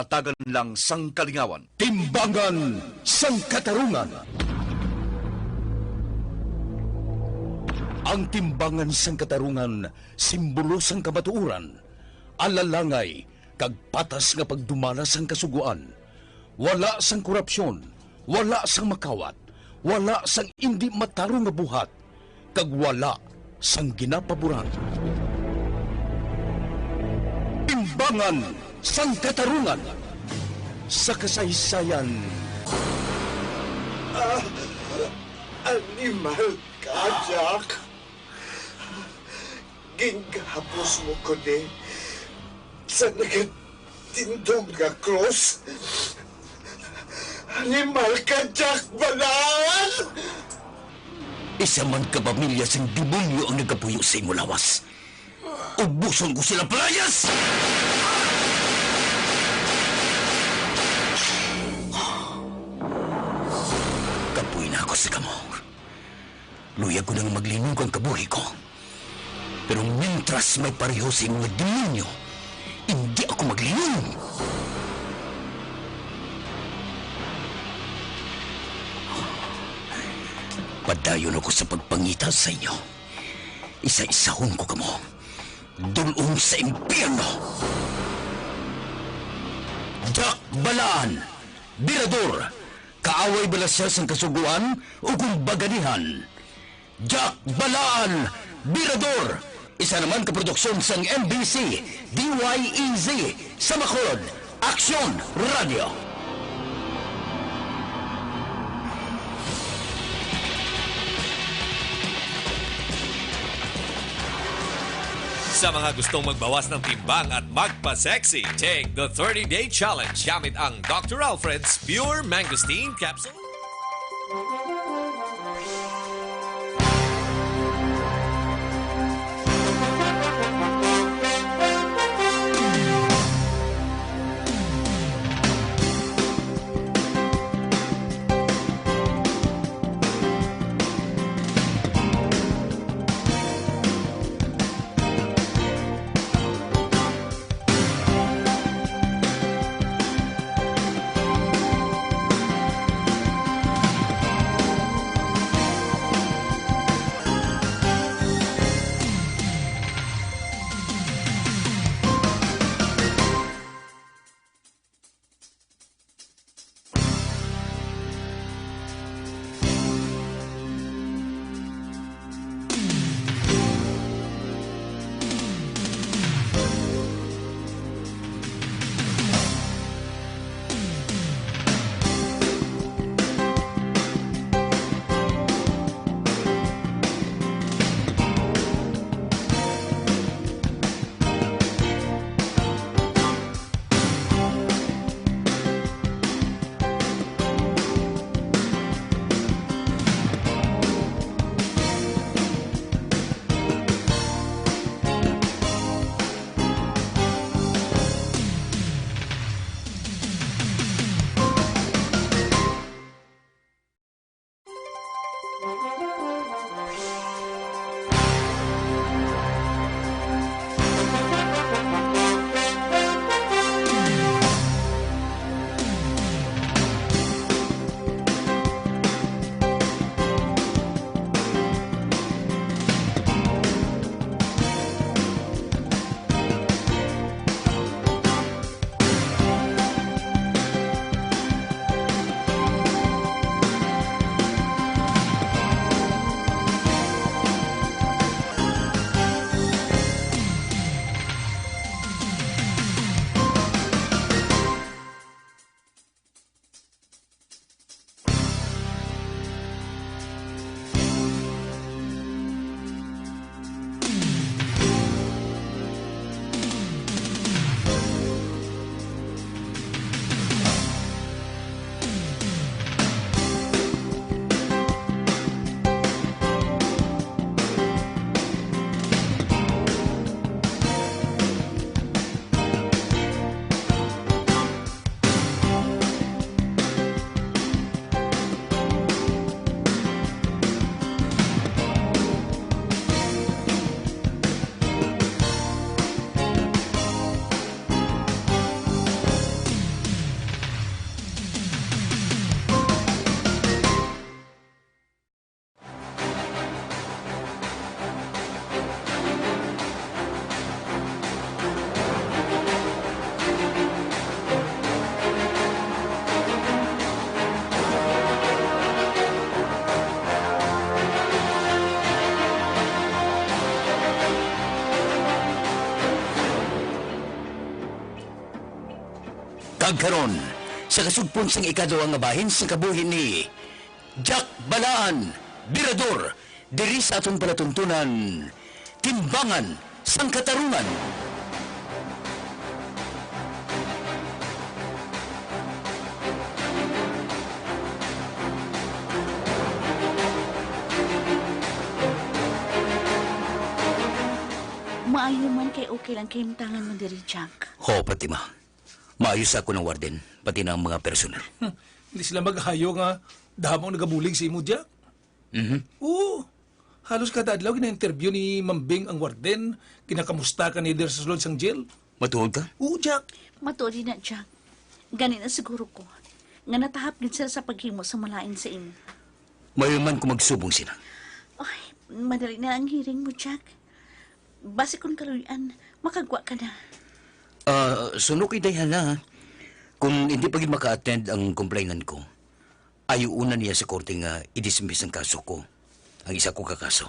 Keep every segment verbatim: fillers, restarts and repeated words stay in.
hatagan lang sang kalingawan. Timbangan sang Katarungan. Ang timbangan sang katarungan, simbolo sang kamatuoran, alalangay, kag patas nga pagdumala sang kasugoan. Wala sang korupsyon, wala sang makawat, wala sang indi matarong nga buhat, kag wala sang ginapaboran. Timbangan sang Katarungan sa kasaysayan. Ah, animal ka, Jack. Gingahapos mo ko ni sa nagatindog nga krus. Animal ka, Jack Balaan! Isa man ka pamilya sing demonyo ang nagapuyo sa imo lawas. Ubuson ko sila, palayas! Kapoy na ako sa kamo. Luyag ko nang maglinog ang kabuhi ko. Pero mientras may pareho sa imo nga demonyo, hindi ako maglinom. Padayon ako sa pagpangita sa inyo. Isa-isahon ko kamo. Dul-ong sa impyerno. Jack Balaan, Birador, kaaway bala sia sang Kasugoan o kung baganihan? Jack Balaan, Birador, isa naman ka produksyon sang M B C, D Y E Z, sa Bacolod, Aksyon Radio. Sa mga gustong magbawas ng timbang at magpa-sexy, take the thirty-day challenge gamit ang Doctor Alfred's Pure Mangosteen Capsule. Kag karon, sa kasugpon sang ikaduha nga bahin sang kabuhi ni Jack Balaan, Birador, diri sa aton palatuntunan, Timbangan sang Katarungan. Maayo man kay okay lang kahimtangan mo diri, Jack. Ho, Fatima. Maayo sa akon ang warden, pati na ang mga personal. Hmm, hindi sila magahayo nga damo ang nagabulig sa imo, Jack. Mhm. Oo. Halos kada adlaw gina-interview ni Ma'am Bing ang warden, ginakamusta ka niya diri sa sulod sang jail. Matuod ka? Oo, Jack. Matuod na, Jack. Gani na siguro ko nga natahap gid sila sa paghimo sa malain sa imo. Maayo man kung magsubong sila. Ay, madali na ang hearing mo, Jack. Basi kon kaluy-an, makagwa ka na. Ah, suno kay Dayana, ha? Kung hindi pa gid maka-attend ang complainant ko, ayuon na niya sa korte nga i-dismiss ang kaso ko, ang isa ko ka kaso.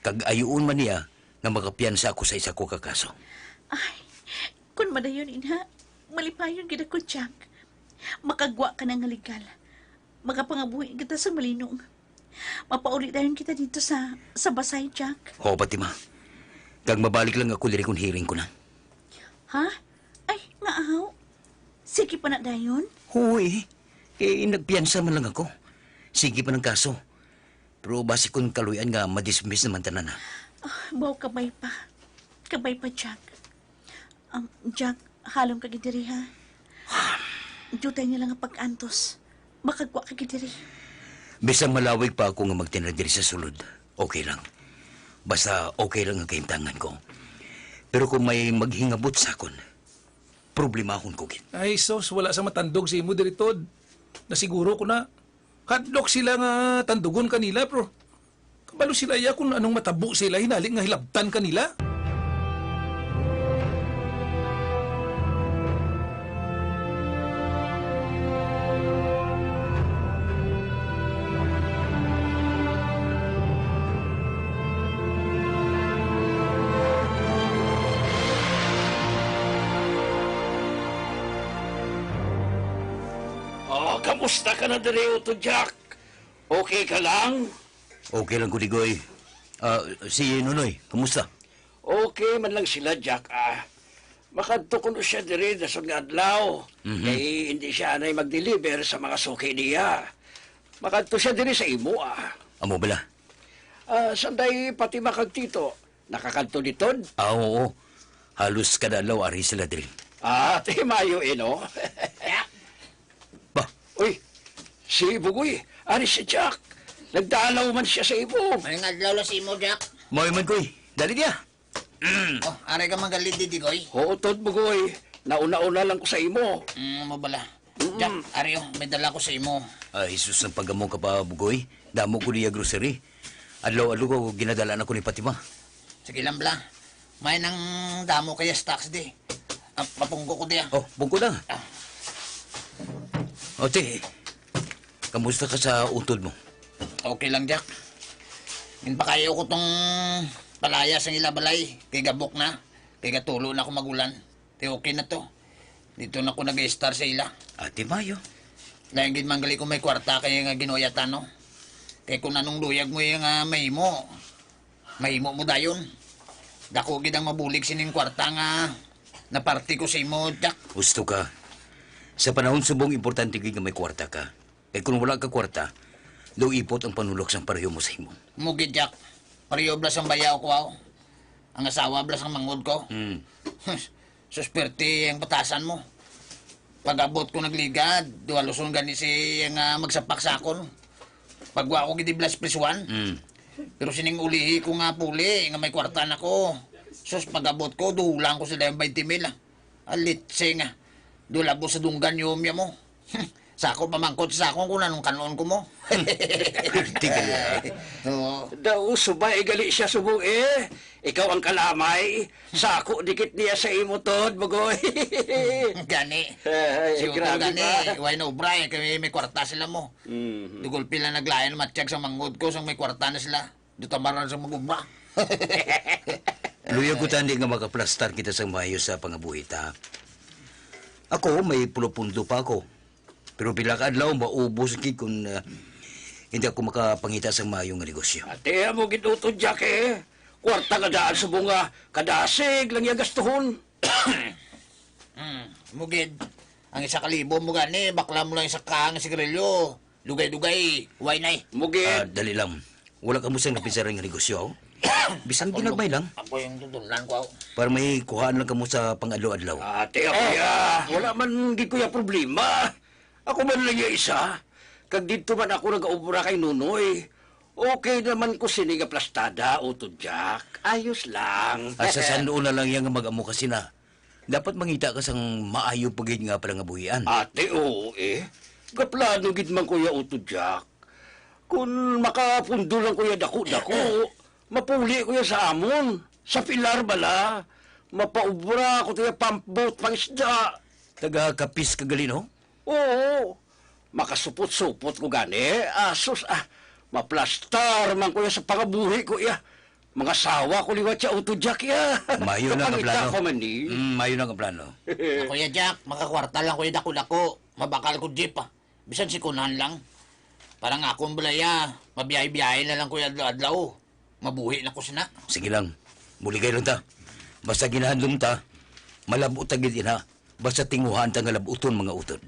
Kag ayuon man niya nga makapiyansa ako sa isa ko ka kaso. Ay, kon madayon ina, malipayon gid ako, Jack. Makagwa ka na nga legal. Makapangabuhi kita sa malinong. Mapauli dayon kita dito sa, sa Basay, Jack. Ho, Fatima. Kag mabalik lang ako diri kung hearing ko na. Ha? Ay, nga ahaw. Sige pa na dayon? Huwi. Eh, nagpiyansa man lang ako. Sige pa ng kaso. Pero basi kung kaluyan nga madismiss naman tanan na. Ah, baw kabay pa. Kabay pa, Jack. Um, Jack, halong ka gid diri, ha? Diutay na lang ang pag-antos. Makagwa ka gid diri. Bisan malawig pa ako nga magtinad diri sa sulod, okay lang. Basta okay lang ang kahimtangan ko. Pero kung may maghingabot sa akon, problemahon ko gid. Ay, sus, wala sa matandog sa imo diri, Tod. Nasiguro ko na. Hadlok sila nga tandugon kanila, pero kabalo sila iya kung anong matabo sila hinali nga hilabtan kanila. Ah, kamusta ka na diri, Uto Jack? Okay ka lang? Okay lang ko, Digoy. Ah, si Nonoy, kamusta? Okay man lang sila, Jack, ah. Makadto kuno siya diri dason nga adlaw. Mhm. Kay hindi siya anay mag-deliver sa mga suki niya. Makadto siya diri sa imo, ah. Amo bala? Ah, sanday pati makagtito. Nakakadto didto? Ah, oo. Halos kada adlaw ari sila diri. Ah, ti maayo, eh, no? Jack! Ba? Uy, si Bugoy, ari si Jack. Nagdalaw man siya sa imo. Maayong adlaw lang sa imo, Jack. Maay man, Koy. Dali diya. Mm. Oh, ari ka manggalid, Digoy. Oo, Tod Bugoy. Nauna-una lang ko sa imo. Mm, amo bala. Mm-mm. Jack, ari, oh, may dala ko sa imo. Ah, Jesus, ang pagamo ka pa, Bugoy. Damo ko niya grocery. Adlaw-adlaw ko ginadala na ko ni Fatima. Sige lang, bala. May nang damo kaya stocks di. Ah, mapungko ko diya. Oh, pungko na. Ah. O, ti, kamusta ka sa utod mo? Okay lang, Jack. Ginpakayo ko tong palaya sang ila balay, kay gabok na, kay gatulo na ako magulan. Ti okay na to. Dito na ko nag-estar sa ila. Ati Mayo. Lain gid man gali ko may kwarta kay nga ginuya ta, no? Kay kung anong luyag mo yung, ah, mahimo, mahimo mo dayon. Dako gid ang mabulig sining kwarta nga naparte ko sa imo, Jack. Husto ka. Sa panahon subong, importante gid nga may kwarta ka. Kay kung wala ka kwarta, daw ipot ang panulok sang pareho mo sa imo. Mo gid, Jack. Pareho bala sang bayaw ko, aw. Ang asawa bala sang manghod ko. Hmm. Susperte ang batasan mo. Pag-abot ko nagligad, duha luson gani si nga magsapak sa akon. Pagwa ko gid bala sa prisuan. Mm. Pero sining ulihi ko nga puli, nga may kwarta na ko. Sus, pag-abot ko, dulang ko sila yung twenty mil, ah. Alitse nga. Dulabo sa dunggan yung umya mo. Sa ako pamangkot sa akon kung anong kanon ko mo. Perti ka niya. Oo. Daw, subay gali siya subong eh. Ikaw ang kalamay. Sako dikit niya sa imo, Tod, Bugoy. Gani. Ay, si Utol grabe gani, ba? Way na obra eh, kay may kwarta sila mo. Mhm. Dugol pila naglain matyag sa manghod ko, sang may kwarta na sila. Dutamaran sa mag-obra. Luyag ko tandi nga makaplastar kita sang maayo sa pangabuhi ta. Ako, may pulo-pundo pa ako. Pero pila ka adlaw, maubos gid kung, ah, hindi ako makapangita sa maayo nga negosyo. Ati mo gid, Utod Jack, eh. Kwarta nga daan sa bunga, kadasig lang iya gastuhon. Hmm, mo gid. Ang isa ka libo mo gani, bakla mo lang isa ka nga sigarilyo. Dugay-dugay, way na eh. Mo gid. Ah, dali lang. Wala kamo sang napisaran nga negosyo, oh? Bisan ginagmay lang. Ako yung tutunan ko. Para may kuhaan lang kamo sa pang-adlaw-adlaw. Ate, ako ya. Wala man gid ko ya problema. Ako man lang ya isa. Kag didto man ako nagaobra kay Nonoy. Okay naman ko sini nga plastada, Utod Jack. Ayos lang. Ah, sa san-o na lang ya nga mag-amo ka sina? Dapat mangita ka sang maayo pa gid nga panangabuhian. Ate, oo eh. Gaplano gid man ko ya, Utod Jack. Kun makapundo lang ko ya dako-dako, mapuli ko ya sa amon. Sa pilar bala. Mapaubra ko to ya pump boat pangisda. Taga Capiz ka gali, no? Oo. Makasupot-supot ko gani. Asus, ah. Maplastar man ko ya sa pangabuhi ko ya. Mangasawa ko liwat siya, Utod Jack, ya. Mayo na nga Kapangita plano. Ko man ni. Mm, mayo na nga plano. Ako ya, Jack, makakwarta lang ko ya dako-dako. Mabakal ko jeep, ah. Bisan si Kunan lang. Para nga akong balaya, mabiyahe-biyahe na lang ko ya adlaw-adlaw. Mabuhi na ko sina. Sige lang. Muligay lang ta. Basta ginahandom ta, malabo ta gid ina. Basta tinguhaan ta nga labuton, mga utod.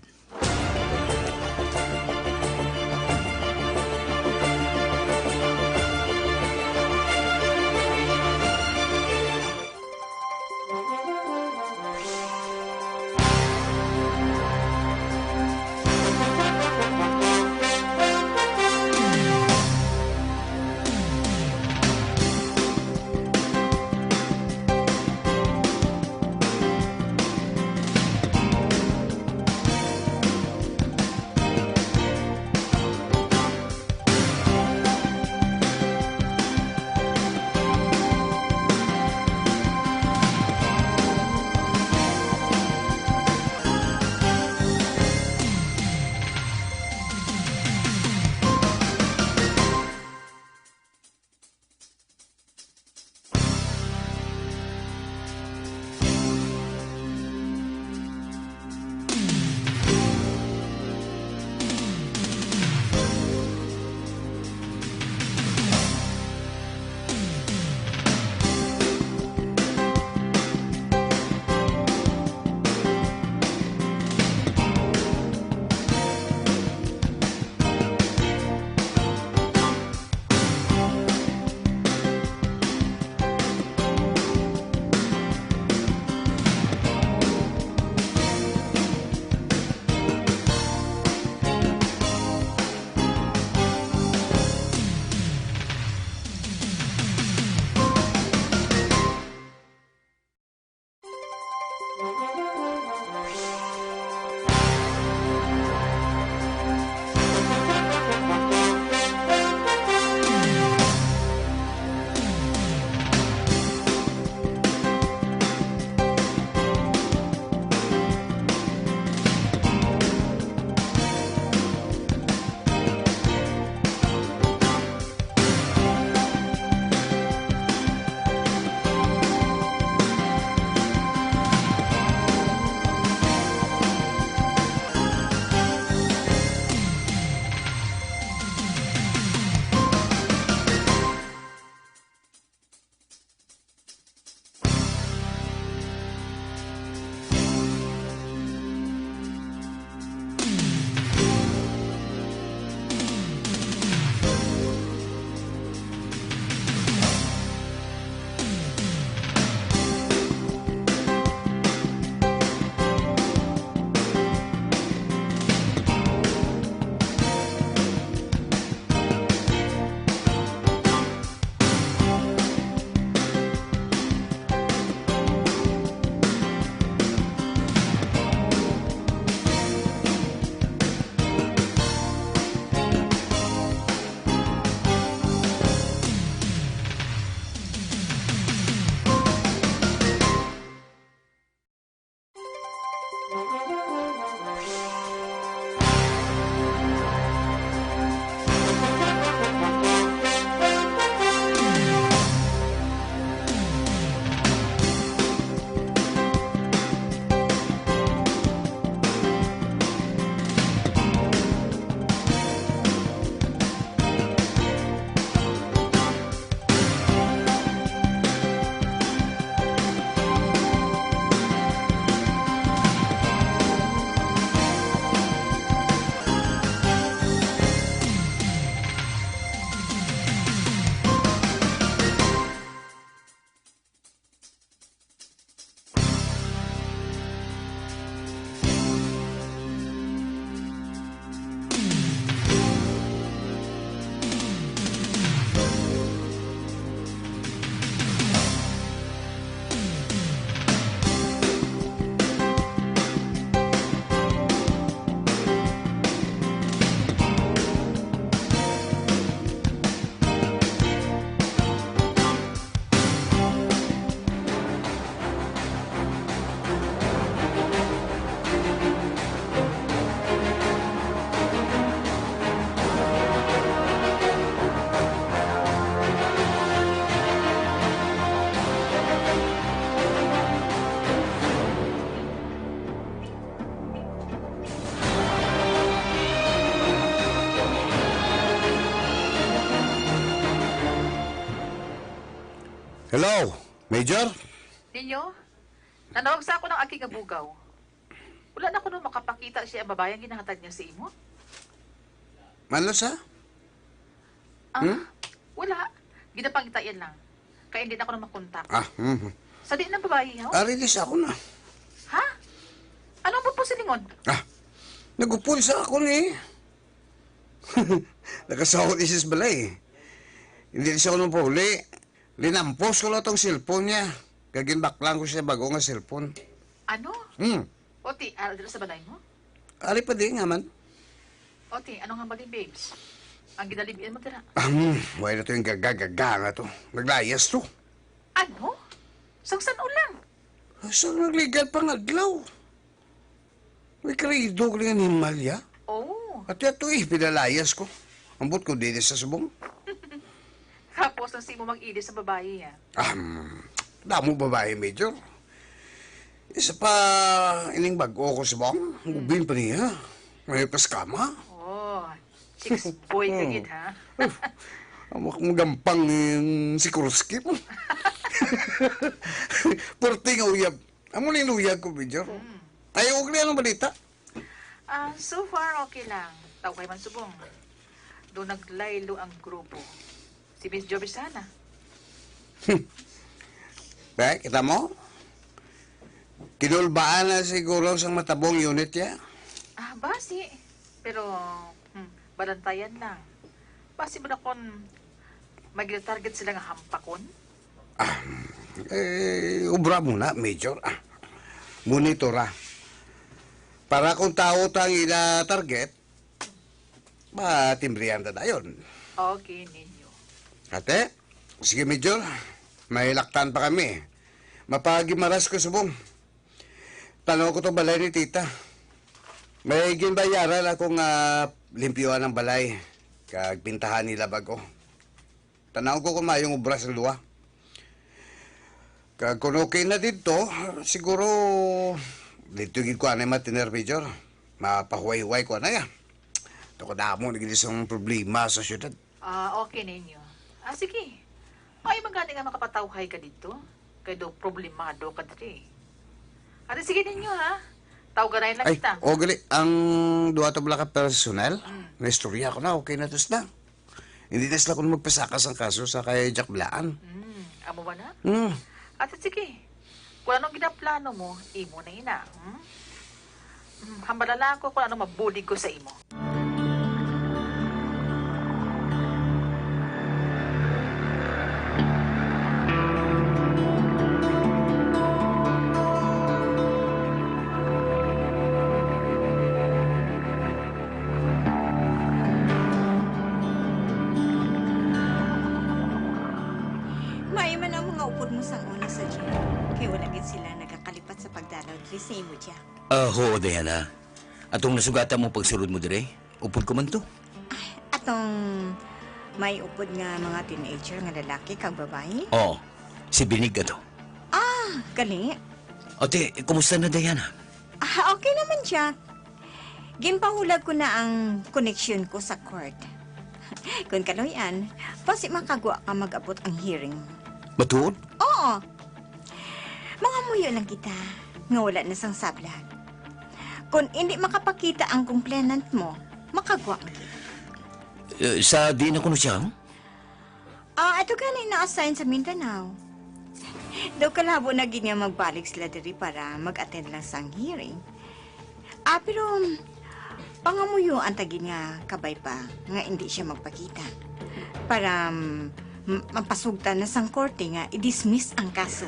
Hello, Major? Ninyo, nanawag sa ako ng aki nga bugaw. Wala na kuno makapakita siya ang babayi ang ginahatag niya sa imo? Manlo sa? Ah, Hmm? Wala. Ginapangita yan lang. Kaya hindi na ako na makontak. Ah, mhm. Sa di na babayi, ho? Ari di sa ako na. Ha? Ano ang purpose lingon? Ah, nagupol sa ako ni. Nakasawa di siya sa balay. Hindi siya ako nang pauli. Linampos ko lang tong cellphone niya. Kag ginbaklan ko siya bago nga cellphone. Ano? Hmm. O ti, ah, dira sa balay mo? Ari pa di nga man. O ti, ano nga balay, babes? Ang ginalibian mo dira? Ang, wala na to yung gaga-gaga nga to. Naglayas to. Ano? Sang san-o lang? Sa naglegal pa nga adlaw. May karido ko nga animal ya. Oh. At yato eh, pinalayas ko. Ambot ko dili sa subong. Tapos ang simo mag-ili sa babayi, ha? Ah, damo babayi, Major. Isa pa, ining bag-o ko subong, ubin pa niya. May paskama. Oh, chicks boy ka gid, ha? Uf, amo akong gampang ni Sikorsky. Purti nga uyab. Amo ni luyag ko, Major. Mm. Ay, ugli, anong balita? Ah, so far, okay lang. Tawhay man subong. Do naglaylo ang grupo. Si Miss Jovisana. Be, kita mo? Kinulbaan na siguro sang matabong unit niya. Ah, basi. Pero, hmm, balantayan lang. Basi mo na kon may ginatarget sila nga hampakon? Ah, eh, obra mo na, Major. Ah, monitora. Para kung tao ta ang ila target, matimbrihan ta dayon. Okay, ninyo. Ate, sige, Major. May laktan pa kami. Mapagimaras ko subong. Tanaw ko tong balay ni Tita. May ginbayaran ako nga limpyuan ang balay, kag pintahan nila bago. Tanaw ko kung mayong obra sa luwa. Kag kung okay na dito, siguro dito gid ko anay matiner, Major. Mapahuway-huway ko anay, ah. Ito ko damo na gid isang problema sa syudad. Ah, okay ninyo. Ah, sige. Ay, man gani nga makapatawhay ka dito. Kay do problemado ka diri. Ate, sige ninyo, ha? Tawganay lang Ay, kita. O, gali, ang duha to bala ka personal, Mm. naistorya ko na, okay na to sila. Hindi na sila kung magpasaka sang kaso sa kay Jack Blaan. Mm, amo ba na? Mm. Ate, sige. Kung anong ginaplano mo, imo na ina, hmm? Hmm, hambala lang ako kung ano mabulig ko sa imo. Maayo man ang mga upod mo sang una sa gym, kay wala gid sila nagakalipat sa pagdalaw diri sa imo, Jack. Ah, huo, Diana. Atong nasugatan mo pagsulod mo diri, upod ko man to. Ay, atong may upod nga mga teenager nga lalaki kag babayi? Oo, si Binig ato. Ah, gali. Ate, kumusta na, Diana? Ah, okay naman, Jack. Ginpahulag ko na ang koneksyon ko sa court. Kung kaluy-an, basi makagwa ka mag-abot ang hearing. Matuod? Oo. Mangamuyo lang kita nga wala na sang sablag. Kon indi makapakita ang complainant mo, makagwa man gid. Eh, sa diin na kuno siya? Ah, ato gani na-assign sa Mindanao. Daw kalabo na gid nga magbalik sila diri para mag-attend lang sang hearing. Ah, pero, um, pangamuyoan ta gid nga kabay pa nga indi siya magpakita. Para, um, m-, mapasugtan na sang korte nga i-dismiss ang kaso.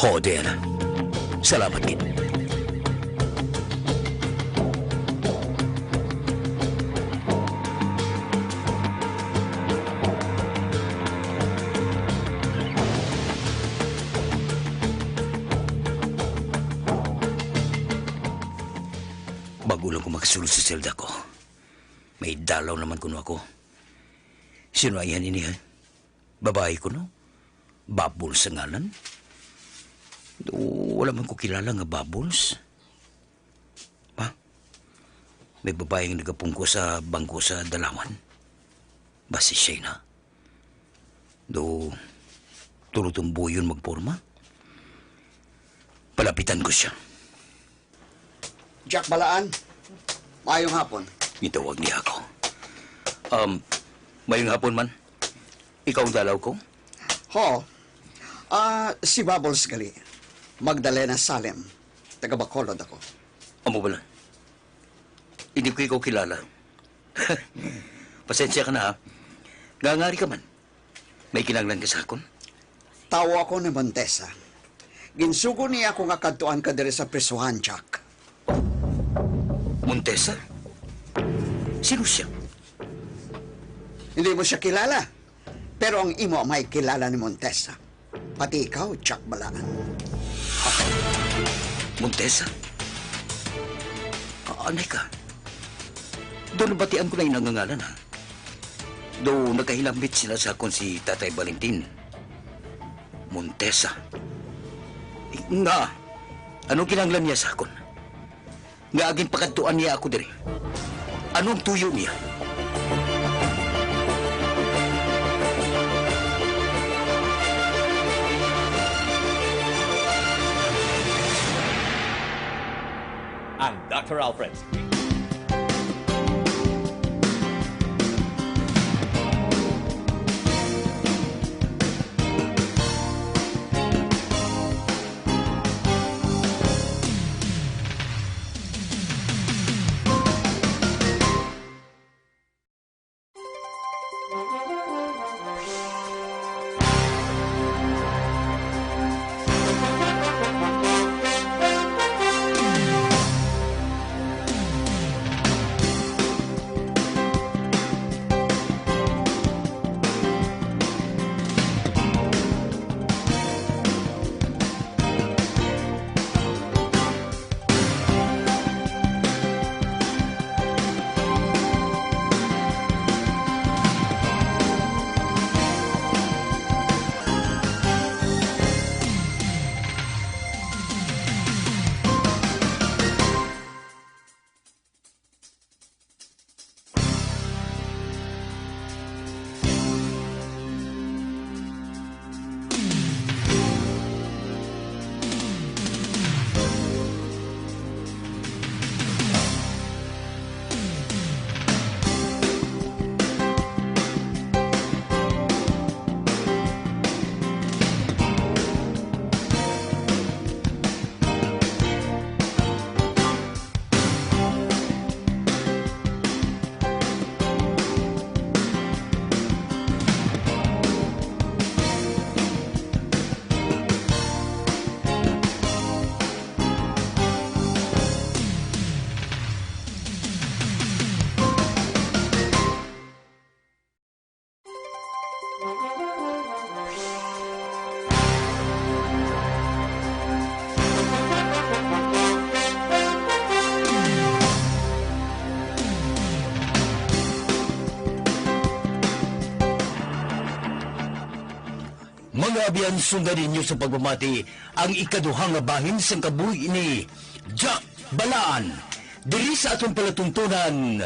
Ho, Diana. Salamat gid. Bago lang ko makasulod sa selda ko, may dalaw naman kuno ako. Sino ay yan ini, ha? Babayi kuno? Bubbles ang ngalan? Wala man ko kilala nga Bubbles. Ha? May babaeng nagapungko sa bangko sa dalawan. Basi siya na. Do, Tulo tumboyon magporma. Palapitan ko sia. Jack Balaan, maayong hapon. Gitawag niya ako. Um, maayong hapon man. Ikaw ang dalaw ko? Ho. Ah, si Bubbles gali. Magdalena Salem. Taga Bacolod ako. Amo bala. Hindi ko ikaw kilala. Pasensya ka na, ha? Ngangari ka man. May kinahanglan ka sa akon? Tawo ako ni Montesa. Ginsugo niya ako nga kadtuan ka diri sa prisuhan, Jack. Montesa? Sino siya? Hindi mo siya kilala. Pero ang imo amay kilala ni Montesa. Pati ikaw, Jack Balaan. Montesa? Ah, anay ka. Daw nabatian ko na ina nga ngalan, ha? Daw nagkahilambit sila sa akon si Tatay Valentin. Montesa. Nga, anong kinahanglan niya sa akon? Nga ginpakadtuan niya ako diri? Anong tuyo niya? Ang Doctor Alfred's Mga abyan, sundan ninyo sa pagpamati ang ikaduha nga bahin sang kabuhi ni Jack Balaan diri sa aton palatuntunan,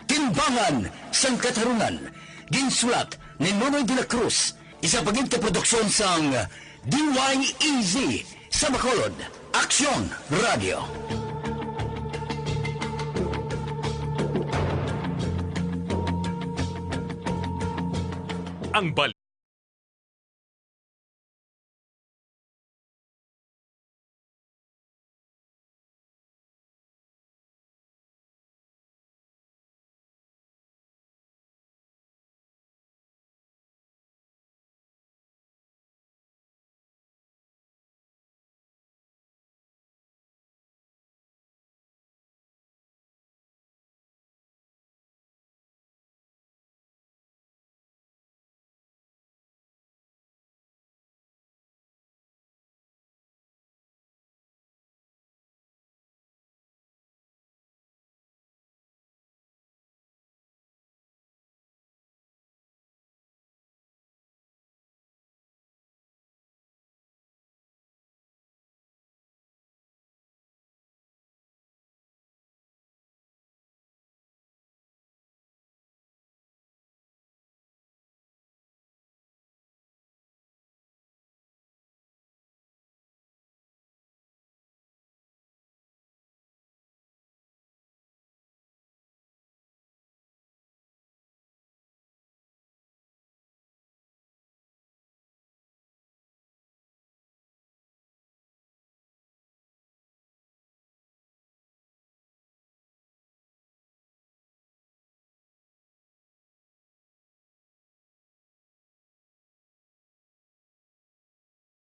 Timbangan sang Katarungan, ginsulat ni Nonoy de la Cruz, isa pagin ka produksyon sang D Y E Z sa Bacolod, Aksyon Radio. Ang